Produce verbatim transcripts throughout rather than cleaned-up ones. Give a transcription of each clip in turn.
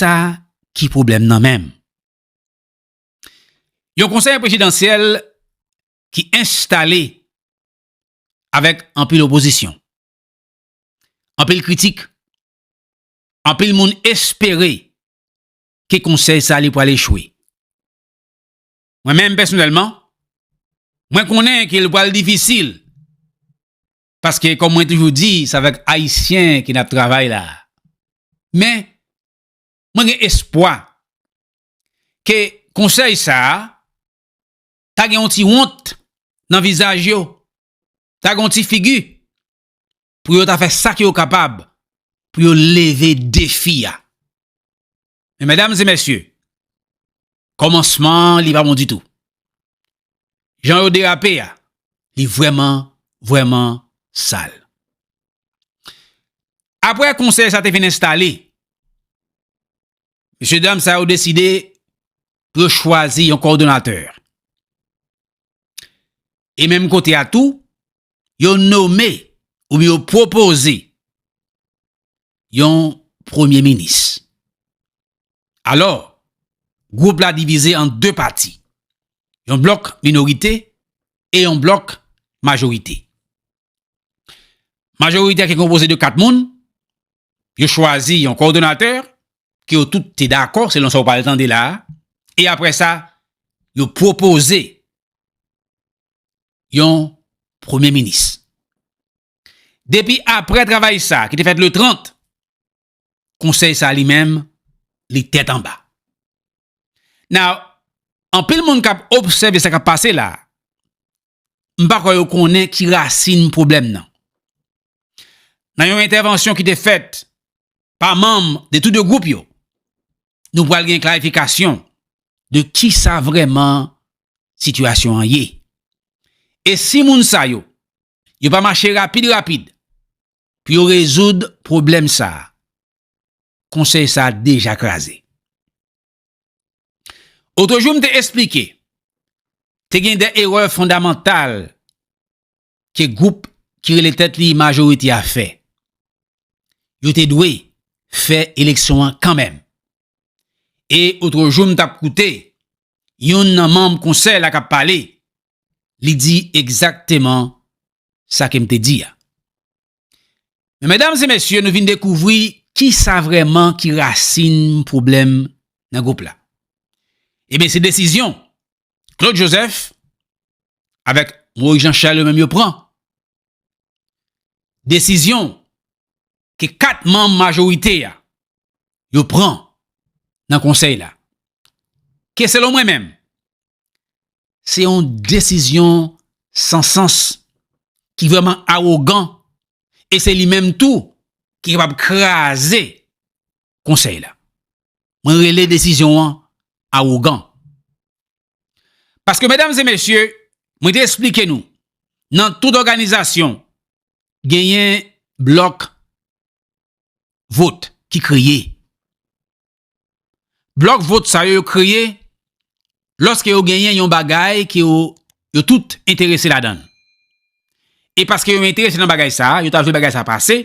sa ki pwoblèm nan menm. Yon konsèy prezidansyèl ki enstale avèk anpil opozisyon, anpil kritik, anpil moun espere ke konsèy sa li pral echwe. Mwen menm pèsonèlman, mwen konnen ke l pral difisil, paske kòm mwen toujou di, se avèk Ayisyen ke n ap travay la. Men, mwen gen espwa ke konsèy sa a ta gen yon ti wont nan vizaj yo, ta gen yon ti figi pou yo ta fè sa ke yo kapab pou yo leve defi a. Men medam e mesye, kòmansman an li pa bon ditou. Jan yo derape a, li vrèman, vrèman sal. Apre konsèy sa te fin enstale, mesye dam sa yo deside pou yo chwazi yon kowòdonatè. E menm kote a tou, yo nome oubyen yo pwopoze yon premye minis. Alò, gwoup la divize an de pati, yon blòk minorite e yon blòk majorite. Majorite a ki konpoze de kat moun, yo chwazi yon kowòdonatè ke yo tout te dakò, selon sa w pral tande la a, e apre sa, yo pwopoze yon premye minis. Depi apre travay sa ki te fèt le trant, konsèy sa li menm, li tèt anba. Now, anpil moun k ap obsève sa k ap pase la, m pa kwè yo konnen ki rasin pwoblèm nan. Nan yon entèvansyon ki te fèt pa manm de tou de gwoup yo, nou pral gen klarifikasyon de kisa vrèman sitiyasyon an ye. E si moun sa yo, yo pa mache rapid rapid pou yo rezoud pwoblèm sa a, konsèy sa a deja kraze. Otrejou, m te esplike, te gen de erè fondamantal ke gwoup ki rele tèt li majorite a fè. Yo te dwe fè eleksyon an kanmenm. E otrejou, m t ap koute youn nan manm konsèy la k ap pale, li di egzakteman sa ke m te di a. Men medam e mesye, nou vin dekouvri kisa vrèman ki rasin pwoblèm nan gwoup la. Ebyen, se desizyon Claude Joseph avèk Moïse Jean Charles yo menm yo pran. Desizyon ke kat manm majorite a yo pran nan konsèy la, ke selon mwen menm, se yon desizyon san sans, ki vrèman awogan, e se li menm tou ki kapab kraze konsèy la. Mwen rele desizyon an awogan. Paske, medam e mesye, mwen te esplike nou, nan tout òganizasyon, genyen blòk vot ki kreye. Blòk vot sa yo, yo kreye lòske yo genyen yon bagay ke yo, yo tout enterese ladan l. E paske yo enterese nan bagay sa a, yo ta vle bagay sa a pase,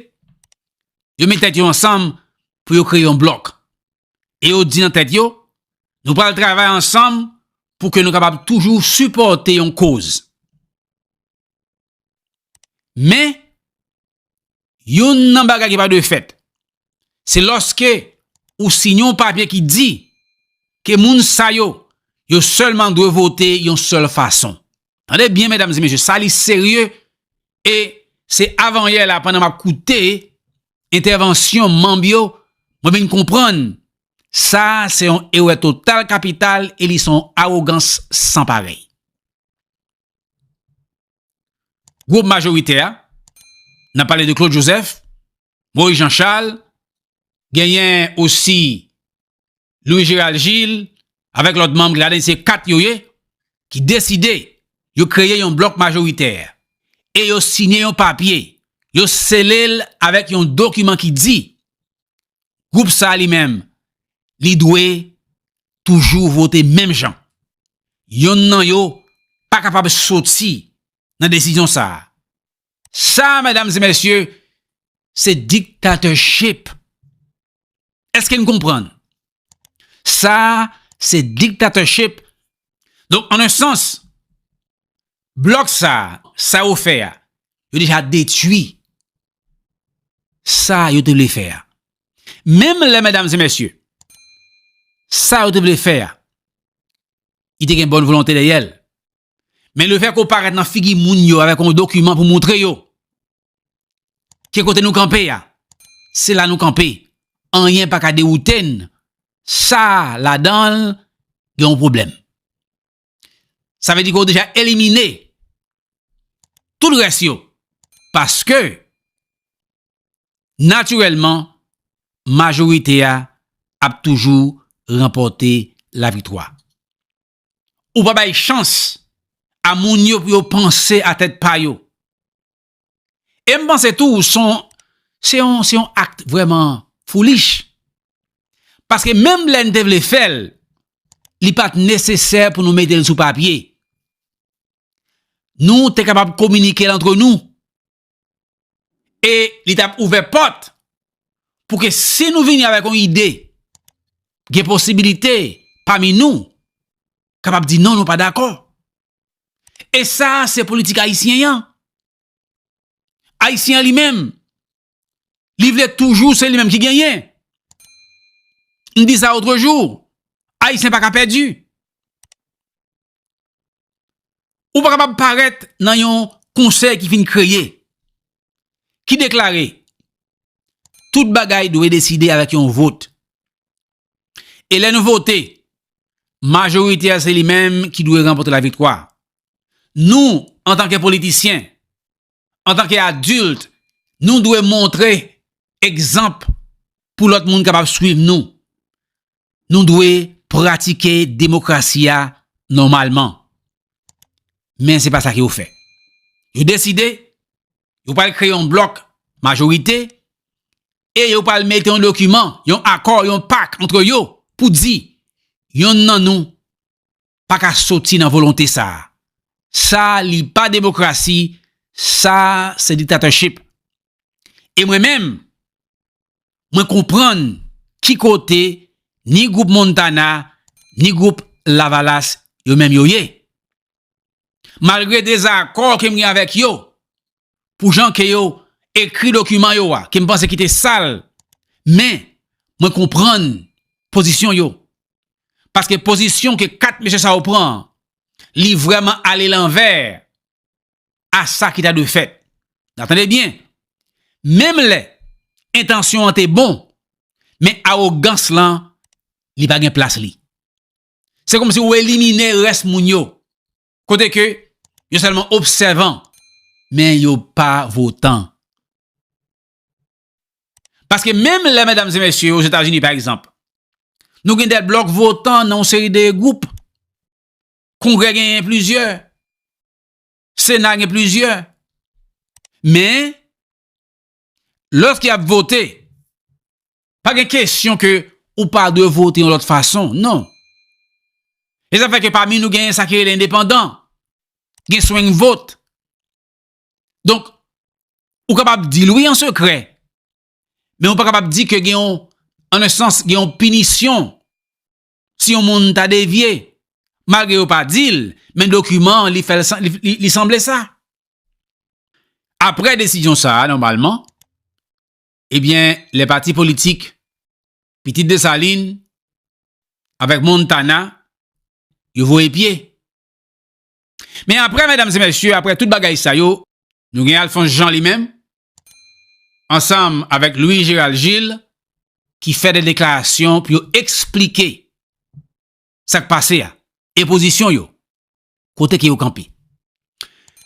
yo met tèt yo ansanm pou yo kreye yon blòk. E yo di nan tèt yo, nou pral travay ansanm pou ke nou kapab toujou sipòte yon koz. Men, youn nan bagay ki pa dwe fèt, se lòske ou siyen yon papye ki di ke moun sa yo, yo sèlman dwe vote yon sèl fason. Tande byen, medam e mesye, sa li serye, e se avanyè la, pandan m ap koute entèvansyon manm yo, mwen vin konprann sa se yon erè total kapital e li se yon awogans san parèy. Gwoup majorite a, n ap pale de Claude Joseph, Moïse Jean Charles, genyen osi Louis Gérald Gilles, avèk lòt manm ki ladan, se kat yo ye, ki deside yo kreye yon blòk majoritè e yo siyen yon papye, yo sele l avèk yon dokiman ki di, gwoup sa a li menm, li dwe toujou vote menm jan. Yonn nan yo pa kapab soti nan desizyon sa a. Sa, medam e mesye, se dictatorship. Èske n konprann? Sa, se dictatorship. Donk, an yon sans, blòk sa, sa yo fè a, yo deja detwi sa yo te vle fè a. Menm lè, medam e mesye, sa yo te vle fè a, li te gen bòn volonte dèyè l. Men lefètke w parèt nan figi moun yo avèk yon dokiman pou montre yo ke kote nou kanpe a, se la nou kanpe. Anyen pa ka dewoute n. Sa ladan l gen yon pwoblèm. Sa vle di ke w deja elimine tout rès yo. Paske, natirèlman, majorite a ap toujou ranpòte laviktwa. Ou pa bay chans a moun yo pou yo panse a tèt pa yo. E m panse tou, se yon, se yon, se yon ak vrèman foolish. Paske menm lè n te vle fè l, li pa t nesesè pou nou mete l sou papye. Nou te kapab kominike l antre nou. E li t ap ouvè pòt pou ke si nou vini avèk yon ide, gen posibilite pami nou kapab di non, nou pa dakò. E sa, se politik ayisyen an. Ayisyen an li menm, li vle toujou se li menm ki genyen. M di sa otrejou, Ayisyen pa ka pèdi. Ou pa kapab parèt nan yon konsèy ki fin kreye, ki deklare tout bagay dwe deside avèk yon vot. E lè nou vote, majorite a se li menm ki dwe ranpòte laviktwa. Nou, antanke politisyen, antanke adilt, nou dwe montre egzanp pou lòt moun kapab swiv nou. Nou dwe pratike demokrasi a nòmalman. Men se pa sa ke yo fè. Yo deside, yo pral kreye yon blòk majorite, e yo pral mete yon dokiman, yon akò, yon pak antre yo pou di, yonn nan nou pa ka soti nan volonte sa a. Sa, li pa demokrasi, sa, se dictatorship. E mwen menm, mwen konprann ki kote ni gwoup Montana, ni gwoup Lavalas, yo menm yo ye. Malgre dezakò ke m gen avèk yo, pou jan ke yo ekri dokiman yo a, ke m panse ki te sal, men mwen konprann pozisyon yo. Paske pozisyon ke kat mesye sa yo pran, li vrèman ale lanvè a sa ki ta dwe fèt. N a tande byen. Menm lè entansyon an te bon, men awogans lan, li pa gen plas li. Se kòmsi ou elimine rès moun yo. Kote ke yo sèlman obsèvan, men yo pa votan. Paske menm lè, medam e mesye, Ozetazini, pa egzanp, nou gen de blòk votan nan yon seri de gwoup. Kongrè genyen plizyè. Sena gen plizyè. Men, lòske y ap vote, pa gen kesyon ke ou pa dwe vote yon lòt fason, non. E sa fè ke pami nou genyen sa ki rele endepandan. Gen swing vote. Donk, ou kapab di l wi an sekrè, men ou pa kapab di ke gen yon, an yon sans, gen yon pinisyon si yon moun ta devye, malgre yo pa di l, men dokiman an, li fè l san-, li, li, li sanble sa. Apre desizyon sa a, nòmalman, ebyen, lè pati politik Pitit Desalin avèk Montana, yo voye pye. Men apre, medam e mesye, apre tout bagay sa yo, nou gen Alphonse Jean li menm, ansanm avèk Louis Gérald Gilles, ki fè de deklarasyon pou yo eksplike sa k pase a, e pozisyon yo, kote ke yo kanpe.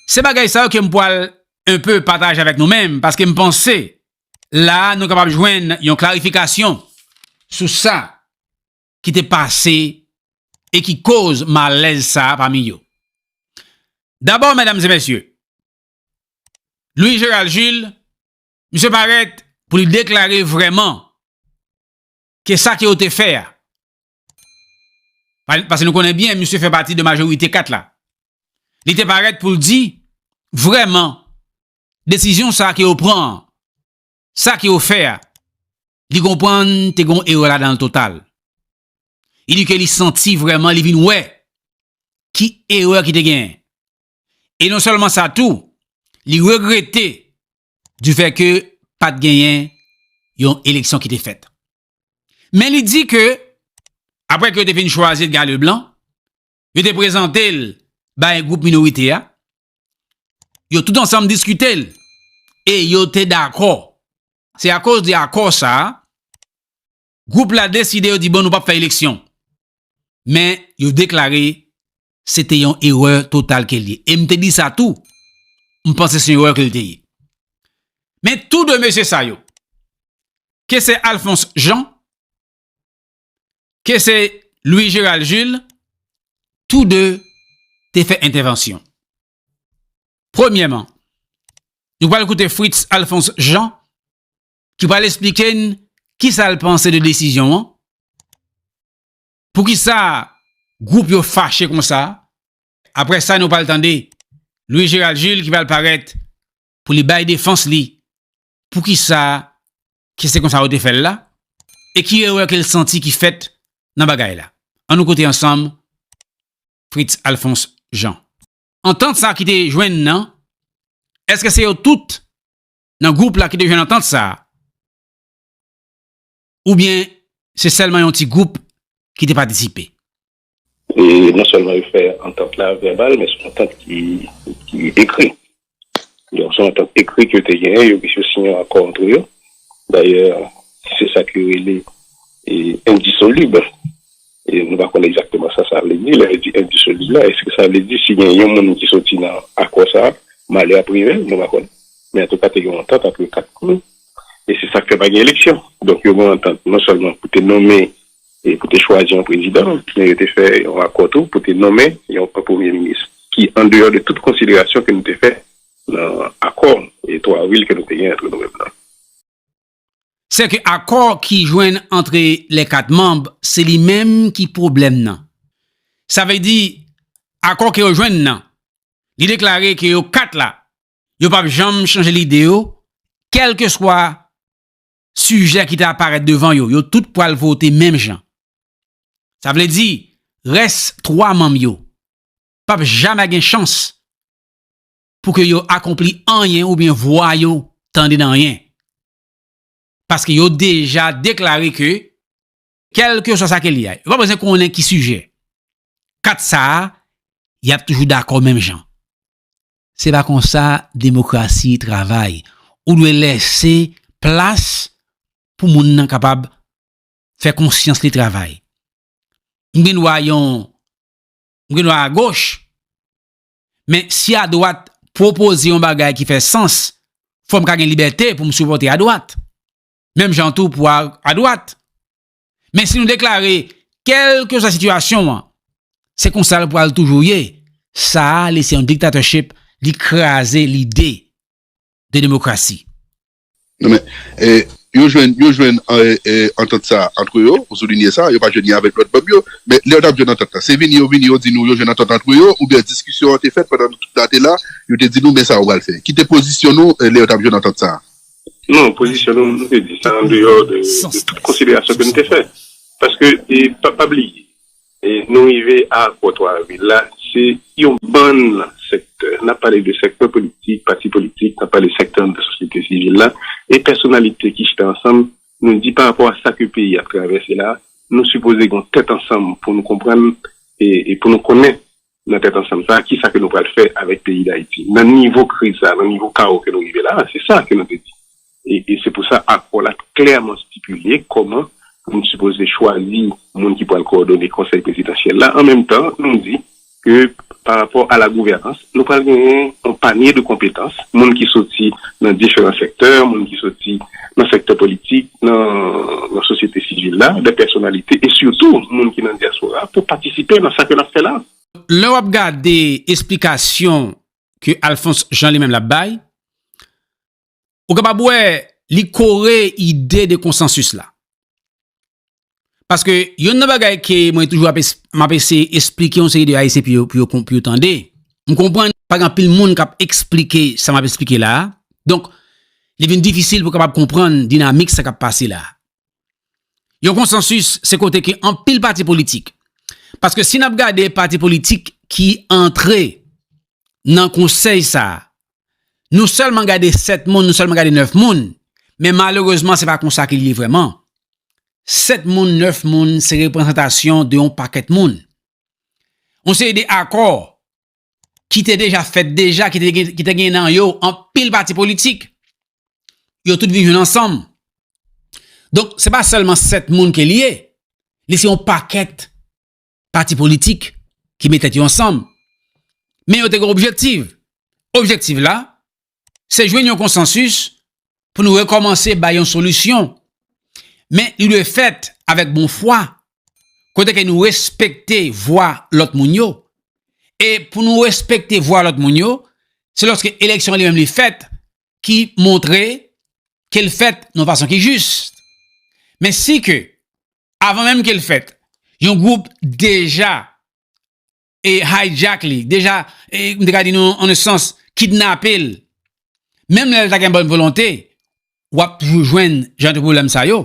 Se bagay sa yo ke m pral un peu pataje avèk nou menm, paske m panse la a nou kapab jwenn yon klarifikasyon sou sa ki te pase e ki koz malèz sa a pami yo. Dabò, medam e mesye, Louis Gérald Gilles, misye parèt pou li deklare vrèman ke sa ke yo te fè a, pa-, paske nou konnen byen, misye fè pati de majorite kat la. Li te parèt pou l di, vrèman, desizyon sa ke yo pran an, sa ke yo fè a, li konprann te gen yon erè ladan l total. Li di ke li santi vrèman, li vin wè ki erè ki te genyen. E non sèlman sa tou, li regrete du fait que pa t genyen yon eleksyon ki te fèt. Men li di ke, apre ke yo te fin chwazi Edgar Leblanc, yo te prezante l bay gwoup minorite a, yo tout ansanm diskite l, e yo te dakò. Se akoz de akò sa a, gwoup la deside, yo di, bon, nou p ap fè eleksyon. Men yo deklare se te yon erè total ke l ye. E m te di sa tou, m panse se yon erè ke l te ye. Men tou de mesye sa yo, ke se Alphonse Jean, ke se Louis Gérald Jules, tou de te fè entèvansyon. Premyèman, nou pral koute Fritz Alphonse Jean, ki pral esplike n kisa l panse de desizyon an, poukisa gwoup yo fache konsa. Apre sa, nou pral tande Louis Gérald Jules ki pral parèt pou li bay defans li, poukisa ke se konsa yo te fè l la, e ki erè ke l santi ki fèt nan bagay la. Ann nou koute ansanm Fritz Alphonse Jean. Antant sa ki te jwenn nan, èske se yo tout nan gwoup la ki te jwenn antant sa a? Oubyen se sèlman yon ti gwoup ki te patisipe? E non sèlman yo fè antant la vèbal, men se yon antant ki, ki ekri. Donk, se yon antant ekri ke yo te genyen, yo, yo siyen yon akò antre yo. Dayè, se sa ki rele, e, endisolib. E nou pa konn egzakteman sa sa vle di, lè yo di endisolib la, èske sa vle di si gen yon moun ki soti nan akò sa a, malè ap rive l, nou pa konn. Men antouka, te gen yon antant antre kat moun, e se sa k fè pa gen eleksyon. Donk, yo gen yon antant non sèlman pou te nonmen e pou te chwazi yon prezidan, men yo te fè yon akò tou pou te nonmen yon, yon premye minis, ki andeyò de tout konsiderasyon ke nou te fè nan akò e twa avril ke nou te gen antre nou menm nan. Se ke akò ki jwenn antre lè kat manm, se li menm ki pwoblèm nan. Sa vle di, akò ke yo jwenn nan, li deklare ke yo kat la, yo p ap janm chanje lide yo, kèlkeswa sijè ki ta aparèt devan yo, yo tout pral vote menm jan. Sa vle di, rès twa manm yo p ap jamè gen chans pou ke yo akonpli anyen oubyen vwa yo tande nan anyen. Paske yo deja deklare ke, kèlkeswa sa ke li a, yo pa bezwen konnen ki sijè. Kat sa a, y ap toujou dakò menm jan. Se pa konsa demokrasi travay. Ou dwe lese plas pou moun nan kapab fè konsyans li travay. M gen dwa yon, m gen dwa agoch, men si adwat pwopoze yon bagay ki fè sans, fò m ka gen libète pou m sipòte adwat. Menm jan tou pou a, adwat. Men si nou deklare, kèlkeswa sitiyasyon an, se konsa l pral toujou ye, sa a, li se yon diktatèchip, li kraze lide de demokrasi. Non, men, eh, yo jwenn, yo jwenn, eh, eh, antant sa antre yo, ou soulinye sa, yo pa jwenn li avèk lòt manm yo, men lè yo t ap jwenn antant la, se vini yo vini, yo di nou yo jwenn antant antre yo, oubyen diskisyon an te fèt pandan nou tout la te la, yo te di nou, men sa yo pral fè. Ki te pozisyon nou, eh, lè yo t ap jwenn antant sa? Non, pozisyon nou, nou te di sa andeyò de, de tout konsiderasyon ke nou te fè. Paske, e, pa, pa bliye, e, nou rive a akò twa avril la, se yon bann sektè. N ap pale de sektè politik, pati politik, n ap pale sektè anndan sosyete sivil la, e pèsonalite ki chita ansanm, nou di pa rapò a sa ke peyi ap travèse la, nou sipoze gen yon tèt ansanm pou nou konprann e, e pou nou konnen nan tèt ansanm sa a, kisa ke nou pral fè avèk peyi Dayiti. Nan nivo kriz sa a, nan nivo kawo ke nou rive la a, se sa ke nou te di. E, e se pou sa akò la klèman stipile kòman pou nou sipoze chwazi moun ki pral kowòdone konsèy prezidansyèl la. An menm tan, nou di ke pa rapò a la gouvènans, nou pral genyen yon panye de konpetans, moun ki soti nan diferan sektè, moun ki soti nan sektè politik, nan, nan sosyete sivil la, de pèsonalite, e sitou moun ki nan dyaspora pou patisipe nan sa ke n ap fè la. Lè w ap gade esplikasyon ke Alphonse Jean li menm l ap bay, ou kapab wè li kore ide de konsansis la. Paske youn nan bagay ke mwen toujou ap es-, m ap eseye esplike yon seri de Ayisyen pou yo, pou yo kon-, pou yo tande, m konprann pa gen anpil moun k ap esplike sa m ap esplike la a. Donk, li vin difisil pou w kapab konprann dinamik sa k ap pase la a. Yon konsansis, se kote ke anpil pati politik. Paske si n ap gade pati politik ki antre nan konsèy sa a, nou sèlman gade sèt moun, nou sèlman gade nèf moun, men malerezman, se pa konsa ke li ye vrèman. Sèt moun, nèf moun, se reprezantasyon de yon pakèt moun. Yon seri de akò ki te deja fèt deja, ki te gen, ki te gen nan yo anpil pati politik. Yo tout vin jwenn ansanm. Donk, se pa sèlman sèt moun ke li ye. Li se yon pakèt pati politik ki met tèt yo ansanm. Men yo te gen objektif. Objektif la, se jwenn yon konsansis pou nou rekòmanse bay yon solisyon. Men li dwe fèt avèk bon fwa, kote ke nou respekte vwa lòt moun yo. E pou nou respekte vwa lòt moun yo, se lòske eleksyon li menm li fèt ki montre ke l fèt nan yon fason ki jis. Men si ke, avan menm ke l fèt, yon gwoup deja e hijack li, deja, e, m te ka di nou, an yon sans, kidnape l, menm lè l ta gen bòn volonte, w ap toujou jwenn jan de pwoblèm sa yo.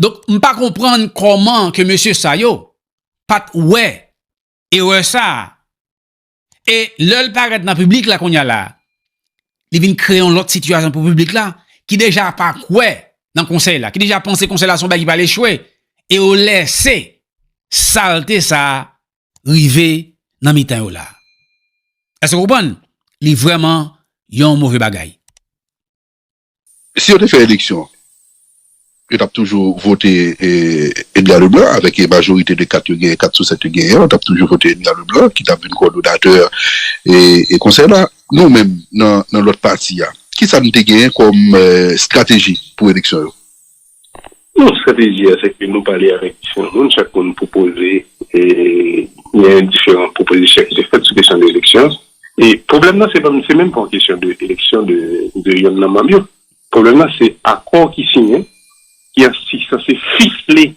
Donk, m pa konprann kòman ke mesye sa yo pa t wè erè sa a. E lè l parèt nan piblik la kounye a la, li vin kreye yon lòt sitiyasyon pou piblik la, ki deja pa kwè nan konsèy la, ki deja panse konsèy la se yon bagay ki pral echwe, e yo lèse salte sa a rive nan mitan yo la. Èske w konprann? Li vrèman yon move bagay. Si yo te fè eleksyon, yo t ap toujou vote, e, Edgar Leblanc, avèk, e, majorite de kat yo genyen, kat sou sèt yo genyen an, yo t ap toujou vote Edgar Leblanc, ki t ap vin kowòdonatè, e, e konsèy la. Nou menm, nan, nan lòt pati a, kisa n te genyen kòm, e, estrateji pou eleksyon yo? Non, estrateji a, se ke nou pale avèk diferan moun, chak moun pwopoze, e, gen diferan pwopozisyon ki te fèt sou kesyon de eleksyon. E pwoblèm nan, se pa, se menm pa yon kesyon de eleksyon de, de yonn nan manm yo. Pwoblèm nan, se akò ki siyen, ki an, ki sanse fisle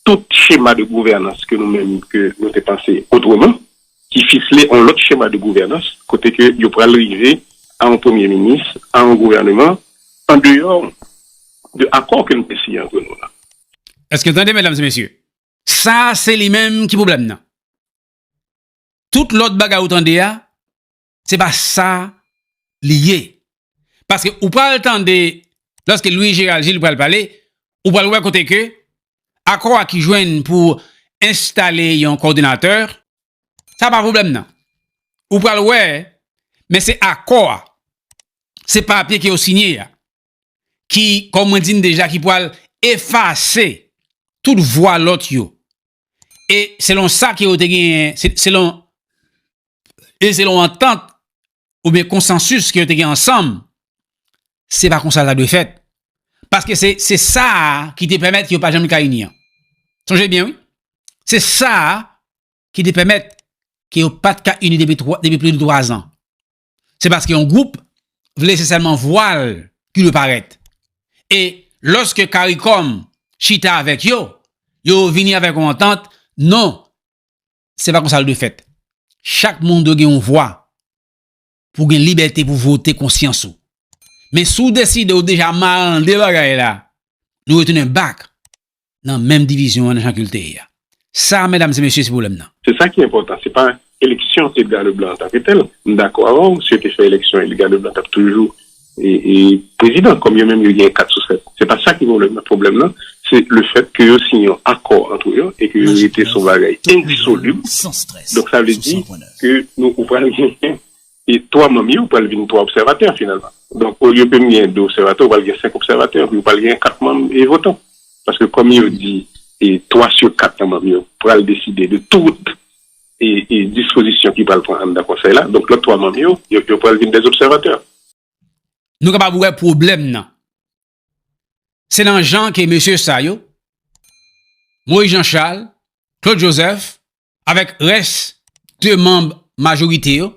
tout chema de gouvènans ke nou menm, ke nou te panse otreman, ki fisle yon lòt chema de gouvènans, kote ke yo pral rive a yon premye minis, a yon gouvèneman, an deyò de akò ke nou te siyen antre nou la. Èske w tande, medam e mesye? Sa a, se li menm ki pwoblèm nan. Tout lòt bagay ou tande a, se pa sa li ye. Paske ou pral tande, lòske Louis Gérald Gilles pral pale, ou pral wè kote ke akò a ki jwenn pou enstale yon kowòdonatè, sa pa pwoblèm nan. Ou pral wè, men se akò a, se papye ke yo siyen a, ki, kòm mwen di n deja, ki pral efase tout vwa lòt yo. E selon sa ke yo te genyen, se, selon, e selon antant oubyen konsansis ke yo te gen ansanm, se pa konsa l ta dwe fèt. Paske se, se sa a ki te pèmèt yo pa janm ka ini an. Sonje byen, wi. Se sa a ki te pèmèt ke yo pa t ka ini depi twa, depi plis de twa zan. Se paske yon gwoup vle se sèlman vwa l ki dwe parèt. E lòske Karikòm chita avèk yo, yo vini avèk yon antant, non, se pa konsa l dwe fèt. Chak moun dwe gen yon vwa pou gen libète pou vote konsyans ou. Men si w deside w deja marande bagay la, nou retounen back nan menm divizyon an nan jan ke l te ye a. Sa, medam e mesye, se pwoblèm nan. Se sa ki enpòtan. Se pa eleksyon Edgar Leblanc antanke tèl. M dakò avè w, si yo te fè eleksyon, Edgar Leblanc t ap toujou e, e prezidan, kòm yo menm yo gen kat sou sèt. Se pa sa ki pwoblèm nan. Pwoblèm nan, se lefèt ke yo siyen yon akò antre yo e ke yo rete sou bagay endisolib. Donk, sa vle di ke nou, ou pral genyen e twa manm yo pral vin twa obsèvatè finalman. Donk, olye ke m gen de obsèvatè, ou pral gen senk obsèvatè, epi ou pral gen kat manm e votan. Paske kòm yo di, e twa sou kat nan manm yo pral deside de tout e, e dispozisyon ki pral pran anndan konsèy la, donk lòt twa manm yo, yo, yo pral vin de obsèvatè. Nou kapab wè pwoblèm nan. Se nan jan ke mesye sa yo, Moïse Jean Charles, Claude Joseph, avèk rès de manm majorite yo,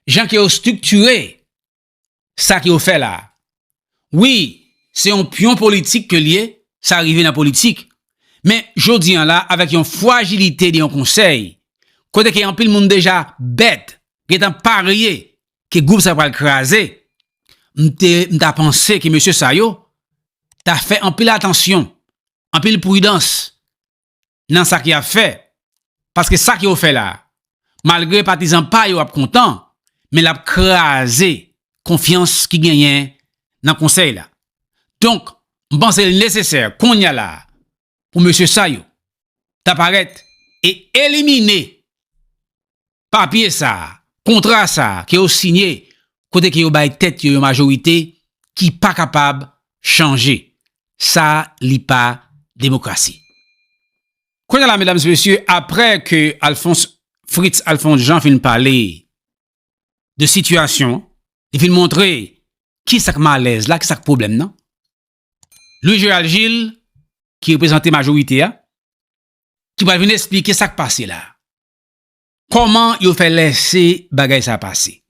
jan ke yo estriktire sa ke yo fè la a. Wi, se yon pyon politik ke l ye, sa rive nan politik. Men, jodi a la, avèk yon frajilite de yon konsèy, kote ke anpil moun deja bèt, gentan parye ke gwoup sa pral kraze, m te, m ta panse ke mesye sa yo ta fè anpil atansyon anpil pridans nan sa ke y ap fè, paske sa ke yo fè la, malgre patizan pa yo ap kontan, men l ap kraze konfyans ki genyen nan konsèy la. Donk, m panse l nesesè kounye a la a pou mesye sa yo ta parèt e elimine papye sa a, kontra sa a ke yo sinye, kote ke yo bay tèt yo yon majorite ki pa kapab chanje. Sa li pa demokrasi. Kounye a la, medam e mesye, apre ke Alphonse, Fritz Alphonse Jean fin pale de sitiyasyon, li fin montre ki sa k malèz la, ki sa k pwoblèm nan. Louis Gérald Gilles, ki reprezante majorite a, ki pral vin esplike sa k pase la. Kòman yo fè lèse bagay sa pase?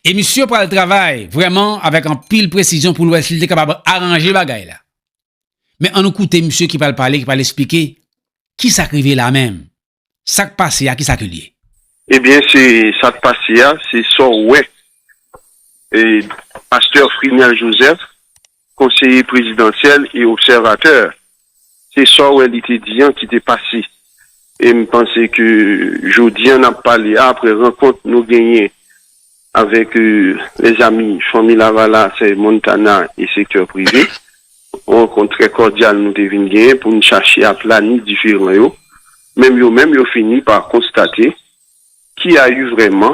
E misye pral travay vrèman avèk anpil presizyon pou l wè si l te kapab aranje bagay la. Men ann nou koute misye ki pral pale, ki pral esplike ki sa k rive la menm. Sa k pase a, ki sa ke l ye? Ebyen, se sa k pase a, se sa w wè. E pastè Frinel Joseph, konseye prezidansyèl e obsèvatè, se sa w wè li te di an ki te pase. E m panse ke jodi an n ap pale apre rankont nou genyen avèk, euh, lèzami, fanmi Lavalas, Montana e sektè prive. Yon rankont trè kòdyal nou te vin genyen pou n chache aplani diferan yo. Menm yo menm, yo fini pa konstate ki a yu vrèman,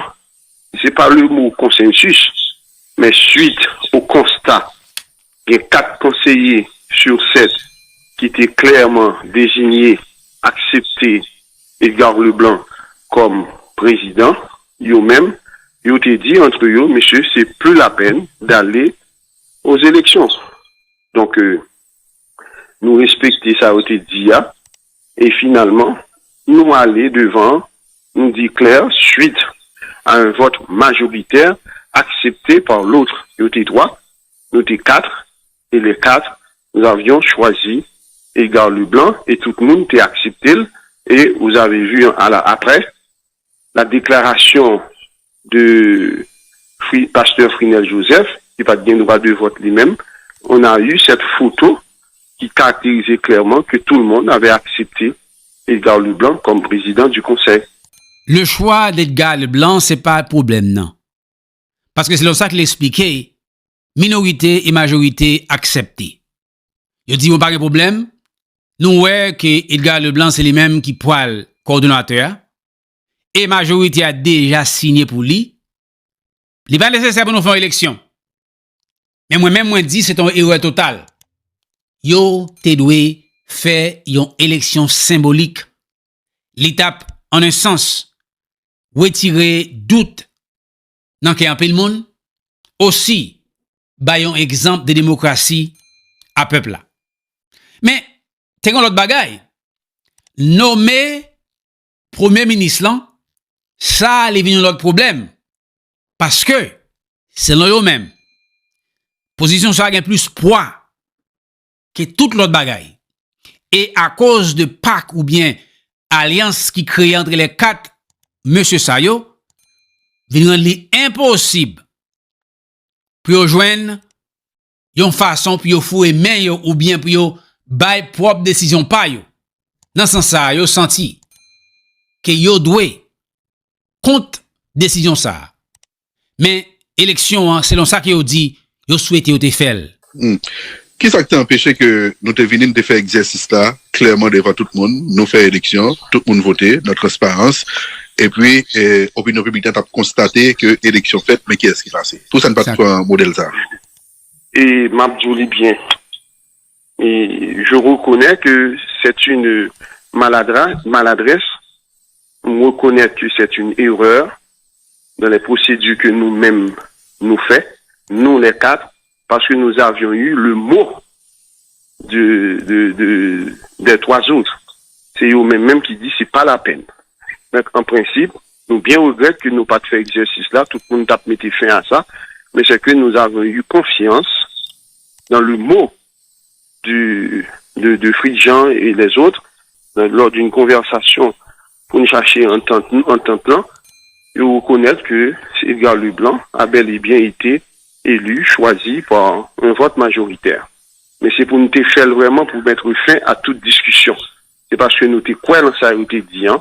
se pa le mo konsensis, men swit o konsta, gen kat konseye sou sèt ki te klèman dezinye, aksepte Edgar Leblanc kòm prezidan. Yo menm, yo te di antre yo, mesye, se pli lapèn dale aux élections. Donk, euh, nou respekte sa yo te di a, e finalman, nou ale devan, nou di klè, suite à un vote majoritaire accepté par l'autre, yo te twa, nou te kat, et les quatre, nous avions choisi Edgar Leblanc, et tout moun te aksepte l, et vous avez vu à la, après, la déclaration de Fri-, pastè Frinel Joseph, ki pa t gen dwa de vòt li menm, on a eu cette photo ki karakterize klèman ke tout le monde avait accepté Edgar Leblanc comme président du Conseil. Le choix d'Edgar Leblanc, se pa pwoblèm nan. Paske selon sa ke l esplike, minorite e majorite aksepte. Yo di, bon, pa gen pwoblèm, nou wè ke Edgar Leblanc se li menm ki pral kowòdonatè a, e majorite a deja sinye pou li, li pa nesesè pou nou fè yon eleksyon. Men mwen menm, mwen di se te yon erè total. Yo te dwe fè yon eleksyon senbolik. Li t ap, an en sans, retire dout nan kè anpil moun, osi bay yon egzanp de demokrasi a pèp la. Men, te gen lòt bagay. Nome premye minis lan, sa li vin yon lòt pwoblèm. Paske, selon yo menm, pozisyon sa gen plis pwa ke tout lòt bagay. E akoz de pak oubyen alyans ki kreye antre lè kat mesye sa yo, vin rann li enposib pou yo jwenn yon fason pou yo foure men yo oubyen pou yo bay pwòp desizyon pa yo. Nan sans sa a, yo santi ke yo dwe kont desizyon sa a. Men, eleksyon an, selon sa ke yo di, yo swete yo te fè l. Hmm. Ki sa k te anpeche ke nou te vini, n te fè egzèsis la klèman devan tout moun, nou fè eleksyon, tout moun vote nan transparans, epi, eh, opinyon piblik la t ap konstate ke eleksyon fèt, men kiyès ki pase? Pou sa n pa t pran modèl sa a? E m ap di w li byen. Et je reconnais que c'est une maladra-, maladresse. M rekonèt ke c'est une erreur dans les procédures que nous-mêmes nous fait, nous les quatre, parce que nous avions eu le mot de, de, de, des trois autres. Se yo menm menm ki di se pa lapèn. Donk, an prensip, nou byen regrèt ke nou pa t fè egzèsis la, tout moun t ap mete fen a sa, men c'est que nous avons eu confiance dans le mot de, de, de Fritz Jean et les autres, euh, lors d'une conversation pou n chache antant, antant lan, yo rekonèt ke Edgar Leblanc a bel et bien été élu, choisi par un vote majoritaire. Men se pou nou te fè l vrèman pou mèt fen a tout diskisyon. Se paske nou te kwè nan sa yo te di an,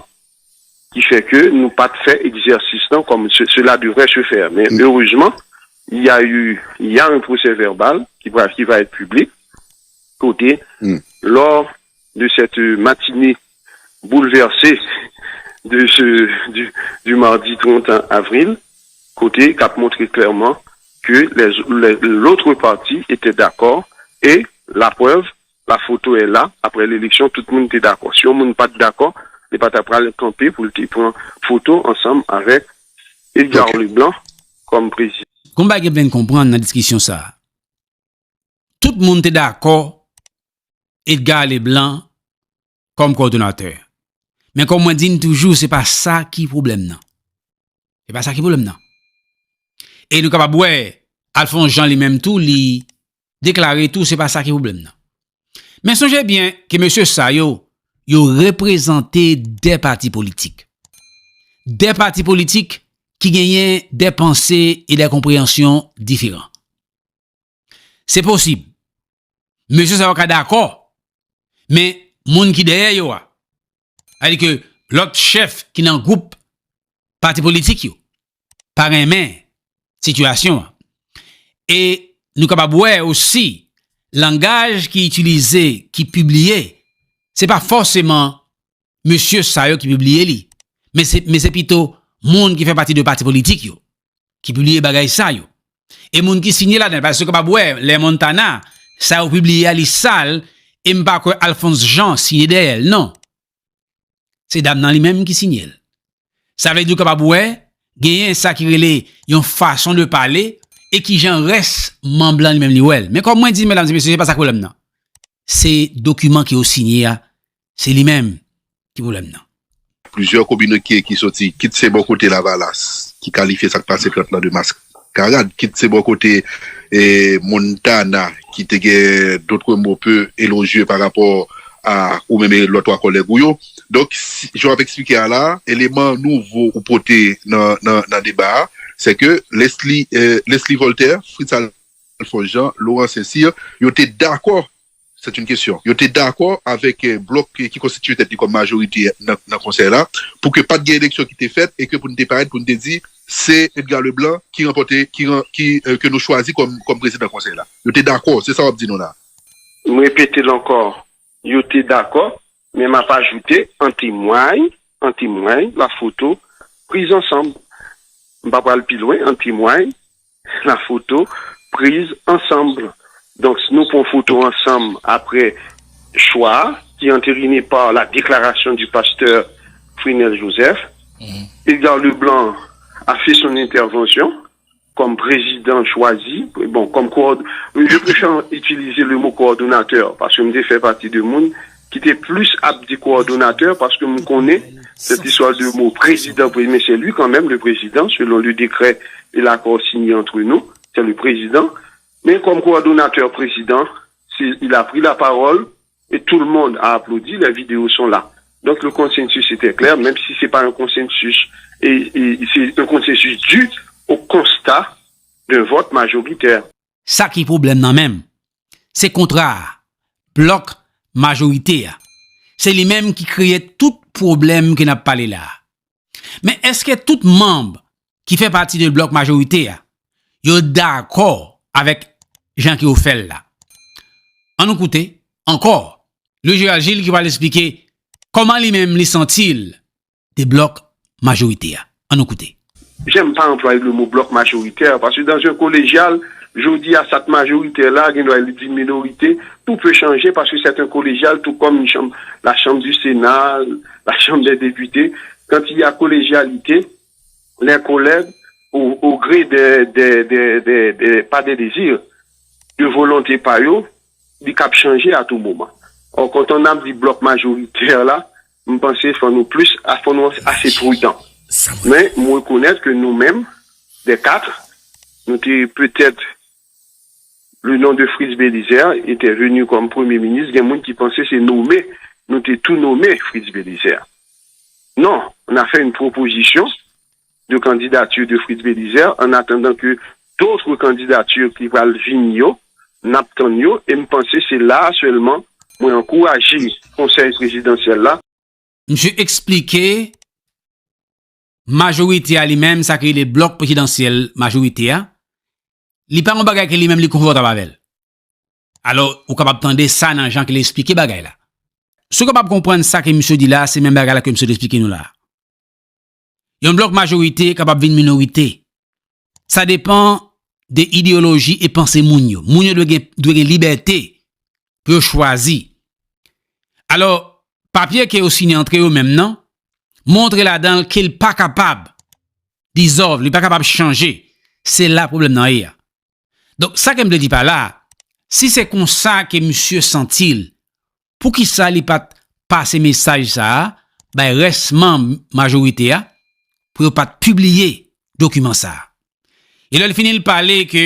ki fè ke nou pa t fè egzèsis lan comme ce- cela devrait se faire. Men erezman, il y a eu, il y a un procès verbal qui va, qui va être public, kote, lors de cette matinée bouleversée de ce, du, du mardi trente avril, kote k ap montre klèman ke les, les, l'autre partie était d'accord et la preuve, la photo est là, après l'élection, tout moun te dakò. Si yon moun pa t dakò, li pa ta pral kanpe pou l te pran foto ansanm avèk Edgar Leblanc kòm prezidan. Gon bagay gen plen konprann nan diskisyon sa a. Tout moun te dakò Edgar Leblanc kòm kowòdonatè. Men kòm mwen di n toujou, se pa sa ki pwoblèm nan. Se pa sa ki pwoblèm nan. E nou kapab wè, Alphonse Jean li menm tou, li deklare tou, se pa sa ki pwoblèm nan. Men sonje byen ke mesye sa yo, yo reprezante de pati politik. De pati politik ki genyen de panse e de konpreyansyon diferan. Se posib. Mesye sa yo ka dakò, men moun ki dèyè yo a, sètadi ke lòt chèf ki nan gwoup pati politik yo, pa renmen sitiyasyon an. E nou kapab wè osi, langaj ki itilize, ki pibliye, se pa fòseman mesye sa yo ki pibliye li, men se, men se pito moun ki fè pati de pati politik yo ki pibliye bagay sa yo. E moun ki sinye ladan l, paske w kapab wè, lè Montana, sa yo pibliye a li sal, e m pa kwè Alphonse Jean sinye dèyè l, non. Se dam nan li menm ki sinye l. Sa vle di w kapab wè, genyen sa ki rele yon fason de pale, e ki jan rès manm lan li menm li wè l. Men kòm mwen di, medam e mesye, se pa sa k pwoblèm nan. Se dokiman ke yo sinye a, se li menm ki pwoblèm nan. Plizyè kominoke ki soti, kit se bò kote Lavalas, ki kalifye sa k pase trant lan de maskarad, kit se bò kote e, Montana, ki te gen d'autres mots peu élogieux par rapport à ou menm e lòt twa kòlèg ou yo. Donk, si, jan w ap eksplike a la, eleman nouvo ou pote nan, nan, nan deba a, se ke Leslie, e, Leslie Voltaire, Fritz Alphonse Jean, Laurent Saint-Cyr, yo te dakò, c'est une question, yo te dakò avèk e, blòk ki, ki konstitiye tèt li kòm majorite nan, nan konsèy la, pou ke pa t gen eleksyon ki te fèt e ke pou n te parèt, pou n te di, se Edgar Leblanc ki ranpòte, ki, ran- ki, e, ke nou chwazi kòm, kòm prezidan konsèy la. Yo te dakò, se sa w ap di nou la. M repete l ankò, yo te dakò, men m ap ajoute, an temway, an temway, la foto, priz ansanm. M pa pral pi lwen, an temway, la foto, priz ansanm. Donk, si nou pran foto ansanm apre chwa a, qui est entériné par la déclaration du pasteur Frinel Joseph, Edgar Leblanc a fait son intervention comme président choisi, bon, comme coord- je préfère utiliser le mot coordonnateur, paske m te fè pati de moun ki te plis ap di kowòdonatè, paske m konnen cette histoire de mot président, mais c'est lui quand même le président, selon le décret et l'accord signé entre nous, c'est le président. Mais comme coordonnateur président, c'est- il a pris la parole et tout le monde a applaudi, les vidéos sont là. Donc le consensus était clair, même si c'est pas un consensus, et, et c'est un consensus dû au constat d'un vote majoritaire. Sa ki pwoblèm nan menm, se kontra a, blòk majorite a. Se li menm ki kreye tout pwoblèm ke n ap pale la a. Men èske tout manm ki fè pati de blòk majorite a, yo dakò avèk jan ke yo fè l la? Ann nou koute ankò Louis Gérald Gilles ki pral eksplike kòman li menm li santi l de blòk majorite a. Ann nou koute. J'aime pas employer le mot bloc majoritaire, parce que dans un collégial, jodi a sa k majorite la, gen dwa li di minorite, tout peut changer parce que c'est un collégial, tout comme une chambre, la chambre du Sénat, la chambre des députés. Quand il y a collégialité, les collègues, au, au gré des, des, des, des, des- pas des désirs, de volonté pa yo, li kab chanje à tout moment. Or, quand on a dit bloc majoritaire la, m panse fò nou plis, fò nou ase pridan. Men, m rekonèt ke nou menm, des quatre, nou te petèt, le nom de Fritz Bélizaire était venu comme premier ministre, gen moun ki panse se nome, nou te tou nome Fritz Bélizaire. Non, on a fait une proposition de candidature de Fritz Bélizaire en attendant que d'autres candidatures ki pral vini yo, n ap tann yo, e m panse se la a sèlman mwen ankouraje Konsèy Prezidansyèl la. Misye eksplike majorite a li menm, sa ki rele blòk prezidansyèl majorite a, li pa yon bagay ke li menm li konfòtab avè l. Alò, ou kapab tande sa nan jan ke li eksplike bagay la. Si w kapab konprann sa ke misye di la, se menm bagay la ke misye te eksplike nou la. Yon blòk majorite kapab vin minorite. Sa depann de ideyoloji e panse moun yo. Moun yo dwe gen, dwe gen libète pou yo chwazi. Alò, papye ke yo siyen antre yo menm nan, montre ladan l ke l pa kapab dissolve, li pa kapab chanje. Se la pwoblèm nan ye a. Donk, sa ke m vle di pa la, si se konsa ke misye santi l, poukisa li pa t pase mesaj sa a bay rès manm majorite a pou yo pa t pibliye dokiman sa a? E lè l fini, l pale ke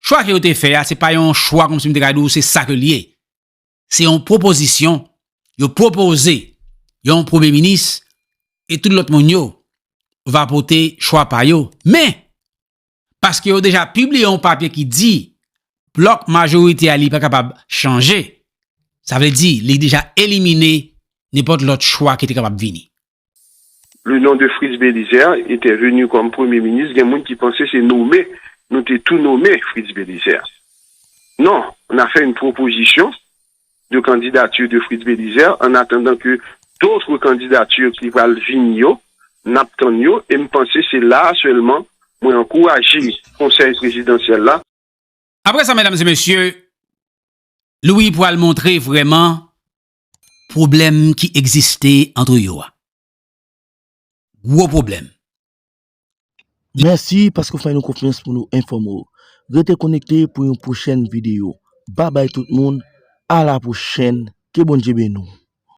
chwa ke yo te fè a, se pa yon chwa kòmsi m te ka di w se sa ke l ye. Se yon pwopozisyon, yo pwopoze yon premye minis e tout lòt moun yo va pote chwa pa yo. Men, paske yo deja pibliye yon papye ki di blòk majorite a li pa kapab chanje, sa vle di li deja elimine nenpòt lòt chwa ki te kapab vini. Le nom de Fritz Bélizaire était venu comme Premier ministre. Gen moun ki panse se nome, nou te tou nome Fritz Bélizaire. Non, on a fait une proposition de candidature de Fritz Bélizaire en attendant que d'autres candidatures ki pral vini yo, n ap tann yo, e m panse se la a sèlman mwen ankouraje Konsèy Prezidansyèl la. Apre sa, medam e mesye, Louis pral montre vrèman pwoblèm ki egziste ant yo a. Gwo pwoblèm. Mèsi paske w fè nou konfyans pou nou enfòme w. Rete konekte pou yon pwochèn videyo. Babay tout moun, a la pwochèn, ke Bondye beni w.